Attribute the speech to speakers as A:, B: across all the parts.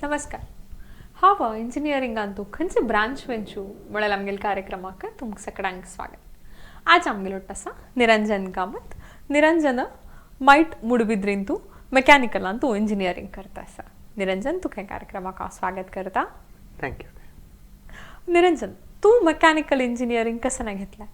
A: नमस्कार. हांव इंजिनियरिंगान तूं खंयचे ब्रांच वेंचू म्हळ्यार आमगेले कार्यक्रमाक तुमकां सगळ्यांक स्वागत. आज आमगेलो आसा निरंजन कामत. निरंजन मायट मुडबिद्रीन तूं मेकॅनिकलान तूं इंजिनियरींग करता आसा. निरंजन, तुका ह्या कार्यक्रमाक हांव स्वागत करता.
B: Thank you.
A: Niranjan, तूं मेकॅनिकल इंजिनियरींग कसं ना घेतला?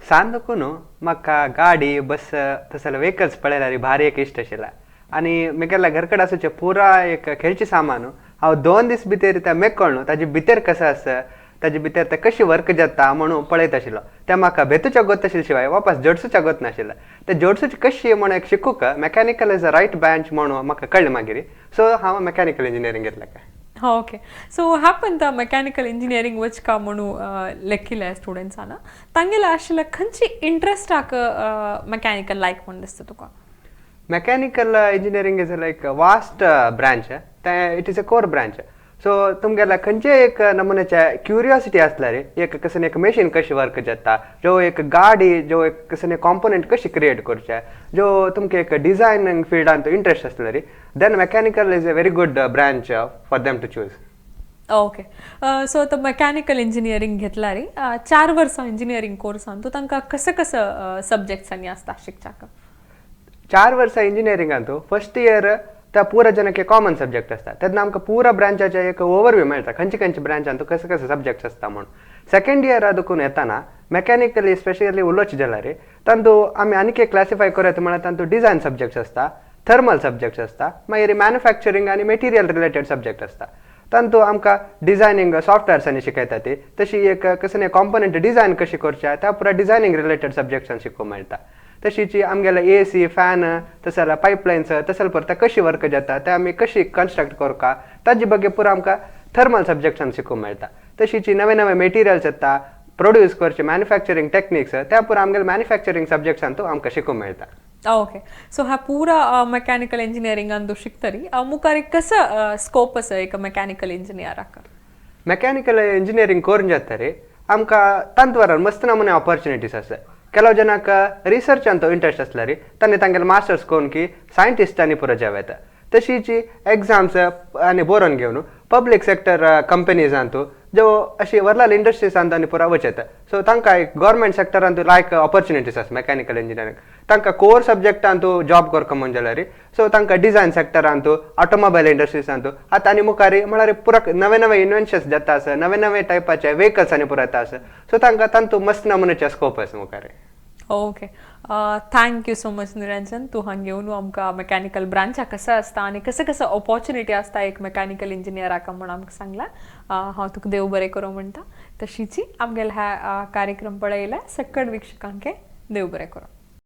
B: सान न्हू म्हाका गाडी, बस तसले व्हेकल्स पळयल्यार भारी एक इश्ट आशिल्ला आनी म्हगेल्या घरकडे आसूचे पुरा एक खेळचे सामान हांव 2 दीस भितर ते मेकळ्ळो, ताजे भितर कसं आसा, ताजे भितर ते कशी वर्क जाता म्हणून पळयत आशिल्लो. ते म्हाका भेतूच्या गोत आशिल्ले शिवाय वापस जोडसूच्या गोत नाशिल्लें. ते जोडसूची कशी म्हणून एक शिकूक mechanical is a right branch म्हणून म्हाका कळ्ळें मागीर. सो हांव मेकॅनिकल इंजिनियरींग घेतलें काय.
A: Okay, so happen the mechanical engineering वचका म्हणून लेखिल्ले स्टुडंट्सान तांगेले आशिल्ले खंयची इंट्रस्टाक मेकॅनिकल लायक म्हूण दिसता तुका?
B: Mechanical engineering is like vast branch. ते it is a core branch, so तुमगेल्या खंयचे एक नमुन्याचे क्युरियोसिटी आसल्यार, एक कसन एक मशीन कशी वर्क जाता, जो एक गाडी, जो एक कसन कॉम्पोनंट कशी क्रिएट करचे, जो तुमकां एक डिझायनिंग फिल्डान इंट्रस्ट आसल्यार, then mechanical is a very good branch for them to choose.
A: Okay, so आतां मेकॅनिकल इंजिनियरींग घेतला रे, 4 वर्सां इंजिनियरींग कोर्सान तूं तांकां कसं कसं सब्जेक्ट्सांनी आसता शिकच्याक?
B: 4 वर्सां इंजिनियरिंगांत फर्स्ट इयर त्या पुरा जनಕ್ಕೆ कॉमन सब्जेक्ट आसता. तेन्ना आमकां पुरा ब्रांचाचे एक ओवरव्यू मेळटा, खंयचे खंयचे ब्रांचान कसं कसं सब्जेक्ट्स आसता म्हणून. सेकंड इयर देखून येताना मेकॅनिकली स्पेशली उलोवचें जाल्यार तांतू आमी आनीक एक क्लासिफाय करूं म्हळ्यार तांतू डिझायन सब्जेक्ट्स आसता, थर्मल सब्जेक्ट्स आसता, मागीर मॅन्युफॅक्चरींग आनी मेटिरियल रिलेटेड सब्जेक्ट आसता. तांतू आमकां डिझायनींग सॉफ्टवेअर्सांनी शिकयता ती, तशी एक कसं कॉम्पोनंट डिझायन कशी करचे, त्या पुरा डिझायनींग रिलेटेड सब्जेक्ट्सान शिकोवंक मेळटा. तशीच आमगेले एसी, फॅन, तशें जाल्यार पायपलायन्स तशें जाल्यार ते कशी वर्क जाता, ते आमी कशी कन्स्ट्रक्ट करता, ताजे ಬಗ್ಗೆ पुरा आमकां थर्मल सब्जेक्ट्सान शिकूंक मेळटा. तशीच नवे नवे मेटिरियल्स येता, प्रोड्यूस करचे मॅन्युफॅक्चरींग टेक्निक्स, त्या पुरा आमगेले मॅन्युफॅक्चरींग सब्जेक्ट्सान आमकां शिकूंक मेळटा.
A: ओके, सो हा पुरा मेकॅनिकल इंजिनियरिंगान तूं शिकतरी, मुखार एक कसं स्कोप आसा एक मेकॅनिकल इंजिनियराक?
B: मेकॅनिकल इंजिनियरींग करून जातरी आमकां तांतवरान मस्त नमुने ऑपॉर्च्युनिटीज आसा. ಕೆಲವು ಜನಕ್ಕೆ रिसर्च ಅಂತ ಇಂಟ್ರೆಸ್ಟ್ आसल्यार तांणी तांगेले मास्टर्स करून की सायंटिस्टांनी पुरो जावं येता. तशीच एग्जाम्स आनी बरोवन घेवन पब्लीक सेक्टर कंपनीजांतू, ज्यो अशी व्हडल्या इंडस्ट्रीजांत आनी पुरा वचता. सो तांकां एक गव्हर्मेंट सेक्टरांत लायक ऑपॉर्च्युनिटीज आसा मेकॅनिकल इंजिनियरींग. तांकां कोर सब्जेक्टांतू जॉब करता म्हण जाल्यार, सो तांकां डिझायन सेक्टरांतू, ऑटोमोबायल इंडस्ट्रीजांतू आतां आनी मुखार म्हळ्यार पुरा नवे नवे इन्वेन्शन्स जाता आसा, नवे नवे टायपाचे वेहिकल्स आनी पुरा येता आसा. सो तांकां तांतू मस्त नमुन्याचे स्कोप आसा मुखार.
A: Okay, thank you so much Niranjan. तूं हांगा येवन आमकां मेकॅनिकल ब्रांचा कसं आसता आनी कसं कसं ऑपॉर्च्युनिटी आसता एक मेकॅनिकल इंजिनियराक म्हूण आमकां सांगलां. हांव तुका देव बरें करूं म्हणटा. तशीच आमगेले ह्या कार्यक्रम पळयल्या सकड वीक्षकांक देव बरें करूं.